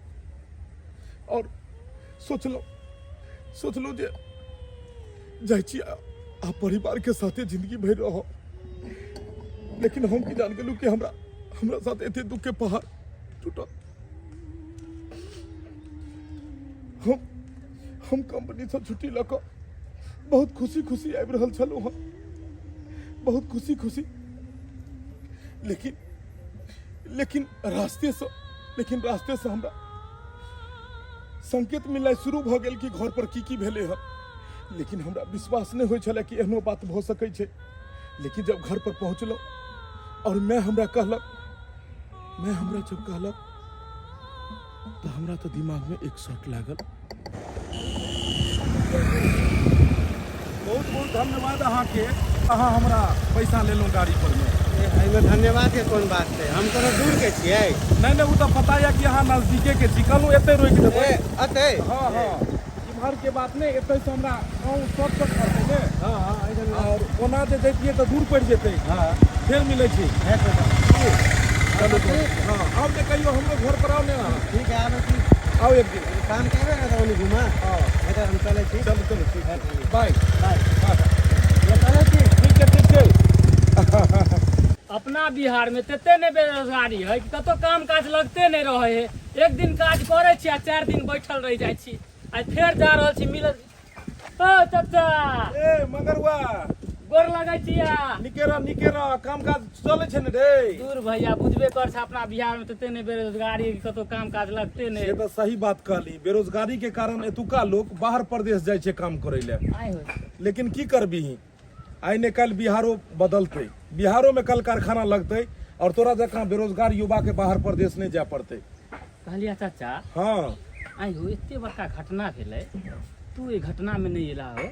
और सोचलहुँ जे जाइ छी आ परिवार के साथे जिंदगी भरि रहब, लेकिन हम की जान गेलहुँ कि हमरा साथ एते दुख के पहाड़ टूटल। हम कंपनी से छुट्टी लऽ कऽ बहुत खुशी खुशी आबि रहल छलहुँ हँ, बहुत खुशी खुशी, लेकिन लेकिन रास्ते से, लेकिन रास्ते से हमरा संकेत मिलनाइ शुरू भऽ गेल कि घर पर की की भेलै हँ, लेकिन हमरा विश्वास नहि होइ छलै कि एहनो बात भऽ सकै छै। लेकिन जब घर पर पहुँचलहुँ और मैं हमरा कहलक, मैं हमरा जब कहलक तऽ हमरा तऽ दिमाग में एक शॉट लागल। बहुत बहुत धन्यवाद अहाँके, अहाँ हमरा पैसा लेलहुँ गाड़ी पर में। एहिमे धन्यवाद के कोन बात छै, हम कोनो दूर के छियै? नहि नहि, ओ तऽ पता यऽ कि अहाँ नजदीके के छी, कहलहुँ एतै रोकि देबै। ए, एतै? हँ हँ, इम्हर के बात नहि, एतै से हमरा गाँव शॉर्टकट पड़तै ने। हँ हँ, एहिठाम। और ओना जे जैतियै तऽ दूर पड़ि जेतै। हँ। फेर मिलै छी। भेट होतै। चलू, हँ आउ ने कहियो हमरो घर पर आउ ने अहाँ। ठीक है, आबै छी। आउ एक दिन। शाम के एबै ने तऽ ओनी घुमा। हँ। हेतै, हम चलै छी। चलू चलू, ठीक छै, बाय बाय। बाय। चलै छी। ठीक छै, ठीक छै। अपना बिहार में तते ने बेरोजगारी है कि कतौ काम काज लगते नहीं रहे है। एक दिन काज करे छी आ 4 दिन बैठल रह जाइ छी। आ फेर जा रहल छी मिलल। ओ चाचा। ए मगरुआ। गोर लगै छी आ। निके रह, निके रह, काम काज चलै छै ने रे? दूर भैया, बुझबे कर छै अपना बिहार में तते ने बेरोजगारी है कि कतौ काम काज लगते नहीं। से तऽ सही बात कहली, बेरोजगारी के कारण एतुका लोक बाहर प्रदेश जाइ छै काम करै ले। आइ होइ छै। लेकिन की करबीही, आइ ने काल्हि बिहारो बदलतै, बिहारो में कल कारखाना लगतै और तोरा जकाँ बेरोजगार युवा के बाहर प्रदेश नहीं जाय पड़तै। कहलिया चाचा। हाँ। आइ हो एते बड़का घटना भेलै, तू एहि घटना में नहीं एला हो।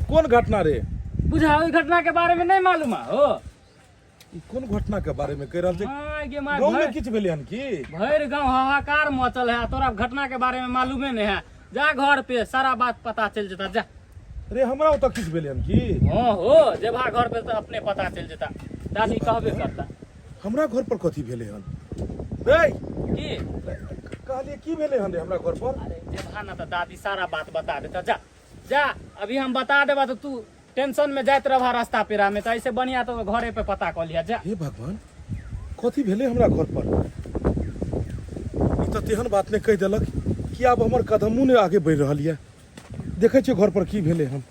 कोन घटना रे? बुझा ओहि घटना के बारे में नहीं मालूम हो। ई कोन घटना के बारे में कहि रहल छै? हाँ, गे माय, गाँव में भरि किछु भेलै हन की? भरि गाँव हाहाकार मचल है, तोरा घटना के बारे में मालूमे नहीं है। जा घर पे सारा बात पता चल जेता, जा। रे हमरा ओतऽ किछु भेलै हन की? हाँ हो, जेबा घर पे तऽ अपने पता चल जेता, दादी कहबे करता। हमरा घर पर कथी भेलै हन रे? की कहलिए की भेलै हन रे हमरा घर पर? अरे जेबा ना तऽ दादी सारा बात बता देता, जा जा अभी हम बता देबा तऽ तू टेंशन में जाइत रहबा रास्ता पेरा में, तऽ ऐसे बढ़िया तो घरे पे पता कऽ लिया, जा। हे भगवान, कथी भेलै हमरा घर पर? ई तऽ तेहन बात नहि कहि देलक कि आब हमर कदमो नहि आगे बढ़ि रहल यऽ। देखै छियै घर पर की भेलै हन।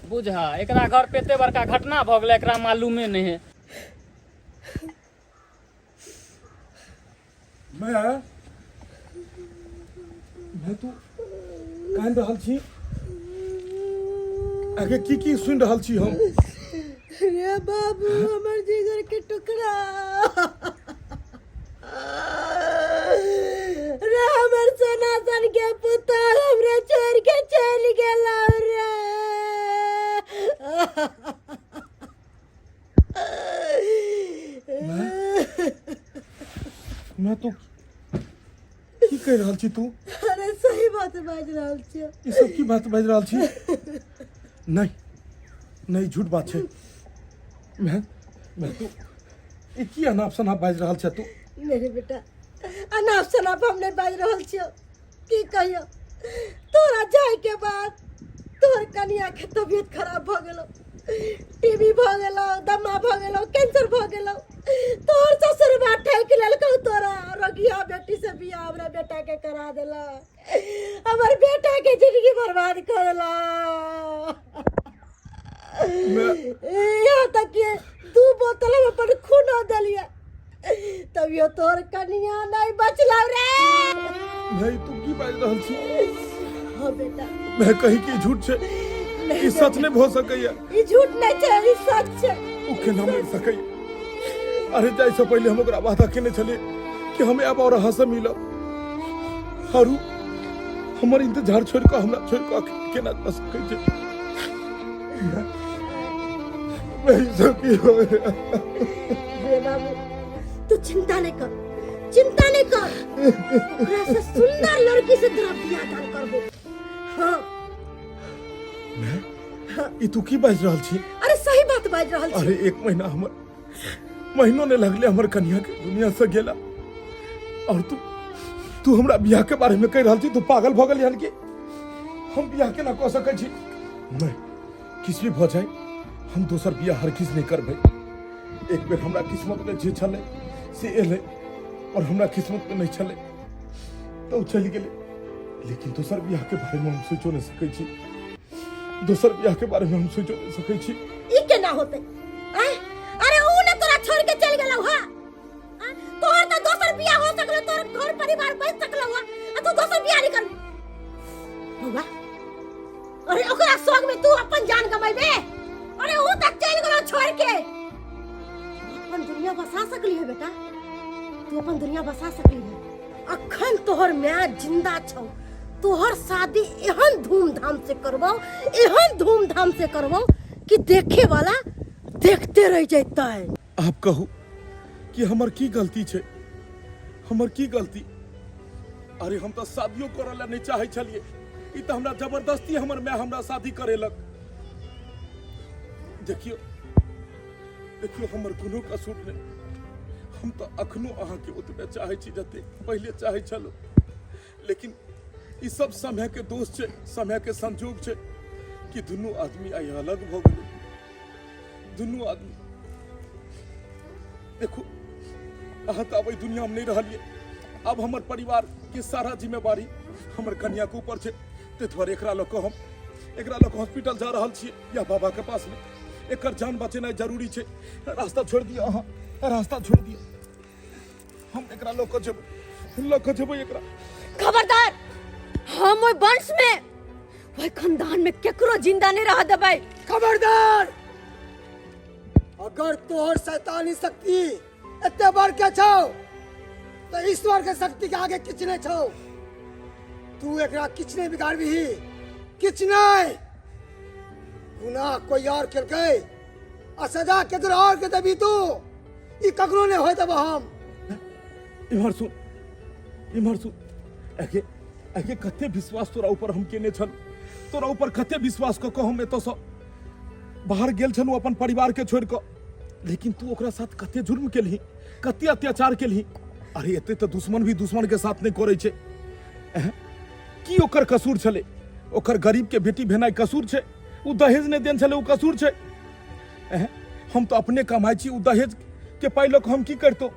बुझा एकरा घर पे एते बड़का घटना भऽ गेलै, एकरा मालूमे नहि है। मैं मैं तू कानि रहल छी आगे की की सुनि रहल छी हम रे बाबू हमर जिगर के टुकड़ा रे हमर सोना सन के पुतोह हमरा छोड़ के चलि गेल रे मैं तो की कहि रहल छी तू अरे सही बात बाजि रहल छियै ई सब की बात बाजि रहल छी नहीं नहीं झूठ बात छै मैं मैं तू ई की अनाप शनाप बाजि रहल छै तू मेरे बेटा अनाप शनाप हम नहीं बाजि रहल छियौ की कहियो तोरा जाय के बाद तोहर कनिया के तबियत खराब भऽ गेलो टीबी भऽ गेलो दमा भऽ गेलो कैंसर भऽ गेलो तोहर ससुरबा ठकि लेलकौ तोरा रोगिया बेटी से बियाह हमरा बेटा के करा देलक हमर बेटा के जिंदगी बर्बाद कर देलक यहाँ तक कि दू बोतल हम अपन खूनो देलियै तभियो तोहर कनिया नहीं बचलौ रे भाई तू की बाजि रहल छी हाँ बेटा मैं कही कि झूठ छै ई सच नहीं भऽ सकैया ई झूठ नहीं छै ई सच छै ओ केना मरि सकैया अरे जाइ से पहिले हम ओकरा वादा केने छलियै कि हम आयब और अहाँ से मिलब और उ हमर इंतजार छोड़ि कऽ हमरा छोड़ि कऽ अकेले केना जा सकै छै मैं ई सब की हो गया रे बाबू तू चिंता नहीं कर चिंता नहीं कर ओकरा से सुंदर लड़की से तोरा बियाह दान करबो हाँ ई तू की बाजि रहल छी अरे सही बात बाजि रहल छी अरे एक महीना हमर महीनो ने लगले हमर कन्या के दुनिया से गेला और तू तू हमरा बियाह के बारे में कह रहल छी तू पागल भऽ गेल हन कि हम बियाह केना कऽ सकै छी नहीं किछु भी भऽ जाए हम दोसर बियाह हरगिज नहीं करबै एक बेर हमरा किस्मत में जे छलै से एलै और हमरा किस्मत में नहीं छलै तऽ ओ चलि गेलै लेकिन दोसर बियाह के बारे में हम सोचो नहीं सकै छी दोसर बियाह के बारे में हम सोचो नहीं सकै छी ई केना होतै आँय? अरे ऊ ने तोरा छोड़ के चल गेलौ हा आँय? तोहर तऽ दोसर बियाह हो सकलो तोहर घर परिवार बच सकलो हा आ तू दोसर बियाह नहीं कर बौआ अरे ओकरा शौक में तू अपन जान गमेबे अरे ऊ तऽ चल गेलौ छोड़ के तू अपन दुनिया बसा सकली है बेटा तू अपन दुनिया बसा सकली है अखन तोहर माय जिंदा छौ तोहर शादी एहन धूमधाम से करबौ एहन धूमधाम से करबौ कि देखे वाला देखते रह जैतै आप कहू कि हमर की गलती छै हमर की गलती अरे हम तऽ शादियो करऽ लए नहि चाहै छलियै ई तऽ हमरा जबरदस्ती हमर माय हमरा शादी करेलक देखियौ देखियौ हमर कोनो कसूर नहि हम तऽ अखनो अहाँके ओतबे चाहै छी जते पहिले चाहै छलहुँ लेकिन ई सब समय के दोष छै समय के संजोग छै कि दुनू आदमी आइ अलग भऽ गेलै दुनू आदमी देखू अहाँ तऽ आब एहि दुनियामे नहि रहलियै आब हमर परिवार के सारा जिम्मेवारी हमर कन्याके ऊपर छै ताहि दुआरे एकरा लऽ कऽ हम एकरा लऽ कऽ हॉस्पिटल जा रहल छियै या बाबाके पासमे एकर जान बचेनाइ जरूरी छै रास्ता छोड़ि दिअ अहाँ रास्ता छोड़ि दिअ हम एकरा लऽ कऽ जेबै लऽ कऽ जेबै एकरा खबरदार हम ओहि वंश में ओहि खानदान में केकरो जिंदा नहीं रह देबै खबरदार अगर तोहर शैतानी शक्ति एते बड़ के छौ तो ईश्वर के शक्ति के आगे किछु नहीं छौ तू एकरा किछु नहीं बिगाड़बिही किछु नहीं गुनाह कोई और केलकै आ सजा केकरो और के देबी तू ई ककरो नहीं होय देबो हम इम्हर सुन इम्हर सुन एके एके कते विश्वास तोरा ऊपर हम केने छल तोरा ऊपर कते विश्वास कऽ कऽ हम एतऽसँ बाहर गेल छलहुँ अपन परिवार के छोड़ि कऽ लेकिन तू ओकरा साथ कते जुर्म केलही कते अत्याचार केलही अरे एते तऽ दुश्मन भी दुश्मन के साथ नहि करै छै एँ? की ओकर कसूर छलै ओकर गरीब के बेटी भेनाइ कसूर छै ओ दहेज नहि देने छलै ओ कसूर छै एँ? हम तऽ अपने कमाइ छी ओ दहेज के पाइ लऽ कऽ हम की करितहुँ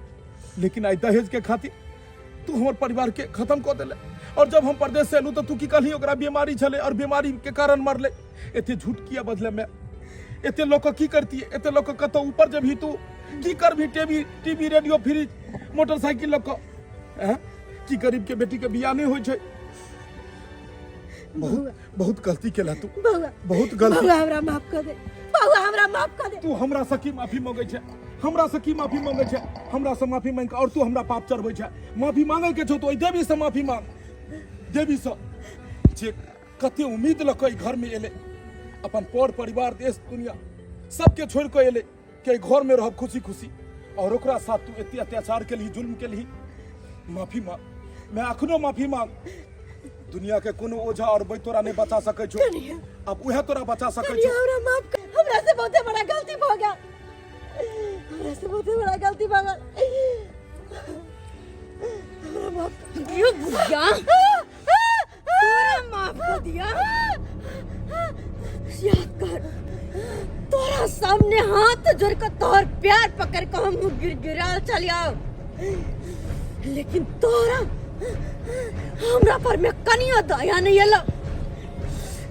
लेकिन आइ दहेज के खातिर तू हमर परिवार के खत्म कऽ देले और जब हम परदेश से एलहुँ तऽ तू की कहली ओकरा बीमारी छलै और बीमारी के कारण मरलै एते झूठ किया बजले मैं एते लोग की करती एते लोग कतौ ऊपर जेबही तू की करबही TV TV radio fridge motorcycle लऽ कऽ एँ? की गरीब के बेटी के बियाह नहि होइ छै बहुत बहुत गलती केला तू। बउआ, बहुत गलती। बउआ हमरा माफ कर दे, बउआ हमरा माफ कर दे। तू हमरा से की माफी मांगे छे? हमरा से की माफी मांगे छे? हमरा से माफी मांग के और तू हमरा पाप चढ़बै छे। माफी मांगे के छौ तो ओहि देवी से माफी मांग, देवी से जे कते उम्मीद लऽ कऽ एहि घर में एले, अपन पर परिवार देश दुनिया सबके छोड़ कऽ एले कि एहि घर में रहब खुशी खुशी, और ओकरा साथ तू एते अत्याचार केलही, जुल्म केलही। माफी मांग, मैं अखनो माफी मांग। दुनिया के कोनो ओझा और वैद्य तोरा नहीं बचा सकै छौ, अब उहे तोरा बचा सकै छौ। हमरा माफ कर, हमरा से बहुते बड़ा गलती भ गेल, हमरा से बहुते बड़ा गलती भ गेल, हमरा माफ कर दियो बुढ़िया, तोरा माफ कर दिया। याद कर तोरा सामने हाथ जोड़ के तोहर प्यार पकड़ के हम गिड़गिड़ाल चल आओ, लेकिन तोरा हमरा पर में कनियो दया नहीं एलो,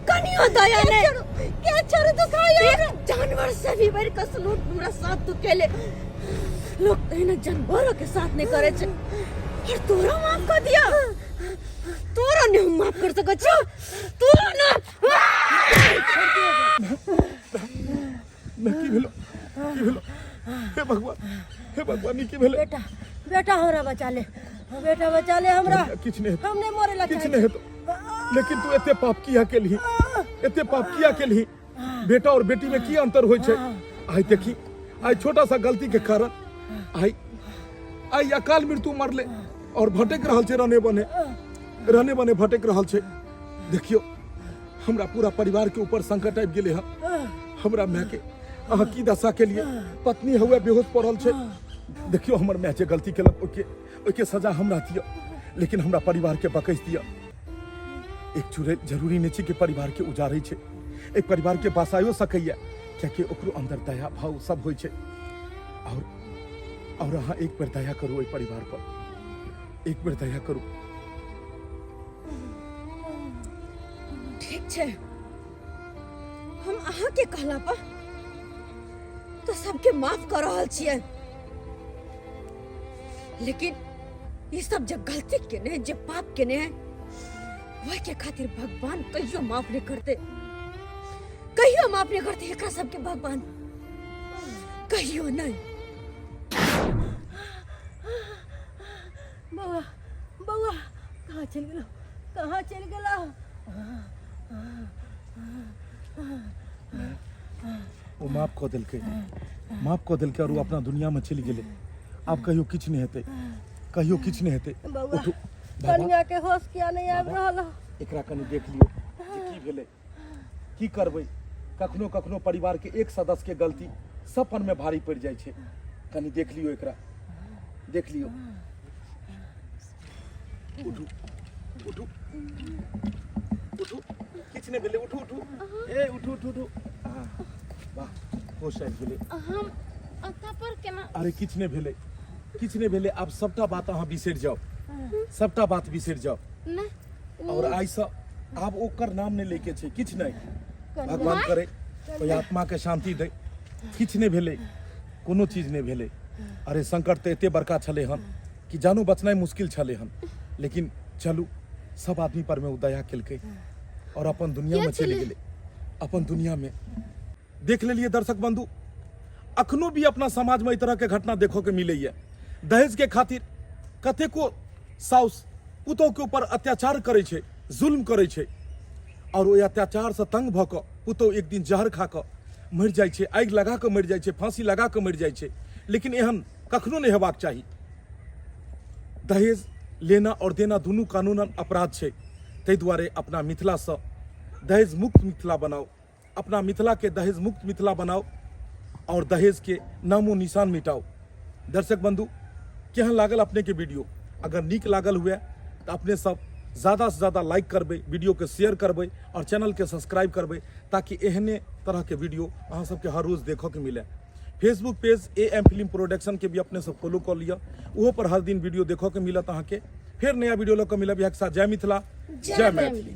कनियो दया नहीं। क्या छोड़ू तू खाई एक जानवर से भी बढ़ के सलूक हमरा साथ तू केले। लोग एहन जानवरों के साथ नहीं करे छे, और तोरा माफ कर दिया। तोरा नहीं हम माफ कर सकै छियो, तोरा ना। मैं की भेलो, की भेलो? हे भगवान, हे भगवान, ई की भेलै? बेटा, बेटा हमरा बचा ले, बेटा बचा ले हमरा। किछु नहि हेतौ, हम नहीं मरे ला किछु चाहै नहि हेतौ। लेकिन तू एते पाप किया केलही, एते पाप किया केलही? बेटा और बेटी में की अंतर होइ छै? आइ देखी, आइ छोटा सा गलती के कारण आइ आइ अकाल मृत्यु मरले और भटक रहल छै, रहने बने रहने बने भटक रहल छै। देखियो हमरा पूरा परिवार के ऊपर संकट आबि गेलै हन। हमरा माय के अहाँ की दशा के लिए, पत्नी हुए बेहोश पड़ल छै। देखियो हमर माय जे गलती केलक ओहिके ओहिके सजा हमरा दिअ, लेकिन हमरा परिवार के बकैस दिअ। एक चुड़ैल जरूरी नहीं छै कि परिवार के उजाड़ै छै, एक परिवार के बसायो सकैया, कियाकि ओकरो अंदर दया भाव सब होइ छै। और अहाँ एक बेर दया करू ओहि परिवार पर, एक बेर दया करू। ठीक छै, हम अहाँ के कहला पर तो सबके माफ कर रहल छियै, लेकिन ई सब जे गलती केने, जे पाप केने है, वही के खातिर भगवान कहियो माफ नहीं करते, कहियो माफ नहीं करते एकरा सबके भगवान कहियो नहीं। बउआ, बउआ कहाँ चलि गेलौ, कहाँ चलि गेलौ? ओ माफ कऽ देलकै, माफ कऽ देलकै और ओ अपना दुनिया में चलि गेलै। आब कहियो किछु नहि हेतै, कहियो किछु नहि हेतै। बउआ, उठू बाबा, कनिया के होश किया नहीं आबि रहल हौ? एकरा कनि देख लियौ जे की भेलै, की करबै। कखनो कखनो परिवार के एक सदस्य के गलती सब पर में भारी पड़ि जाइ छै। कनि देख लियौ एकरा, देख लियौ। उठू उठू उठू, किछु नहि भेलै, उठू उठू, ए उठू उठू उठू। वाह, होश आबि गेलै। हम अतऽ पर केना? अरे किछु नहि भेलै, किछु नहि भेलै। आब सबटा बात अहाँ बिसरि जाउ, सबटा बात बिसरि जाउ। नहि। और आइसँ आब ओकर नाम नहि लैके छै, किछु नहि। भगवान करे ओहि आत्माके शांति दै। किछु नहि भेलै, कोनो चीज नहि भेलै। अरे संकट तऽ एते बड़का छलै हन कि जानो बचनाइ मुश्किल छलै हन, लेकिन चलू सब आदमी पर में ओ दया केलकै और अपन दुनिया में चलि गेलै, अपन दुनिया में। देख लेलिए दर्शक बंधु, अखनो भी अपना समाज में एहि तरह के घटना देखो के मिलैया। दहेज के खातिर कतेको साउस पुतोह के ऊपर अत्याचार करै छै, जुल्म करै छै, और ओहि अत्याचार से तंग भऽ कऽ पुतोह एक दिन जहर खा कऽ मरि जाइ छै, आगि लगा कऽ मरि जाइ छै, फांसी लगा कऽ मरि जाइ छै। लेकिन एहन कखनो नहि हेबाक चाही। दहेज लेना और देना दुनू कानूनन अपराध छै। ताहि दुआरे अपना मिथिलासँ दहेज मुक्त मिथिला बनाउ, अपना मिथिला के दहेज मुक्त मिथिला बनाओ और दहेज के नामो निशान मिटाओ। दर्शक बंधु, केहन लागल अपने के वीडियो? अगर नीक लागल हुए तो अपने सब ज़्यादा से ज़्यादा लाइक करबै, वीडियो के शेयर करबै और चैनल के सब्सक्राइब करबै, ताकि एहने तरह के वीडियो अहाँ सबके हर रोज देखऽ के मिले। Facebook page A M film production के भी अपने सब फॉलो कऽ लिअ, ओहो पर हर दिन वीडियो देखऽ के मिलत अहाँके। फेर नया वीडियो लऽ कऽ मिलब इएह के साथ। जय मिथिला, जय मैथिली।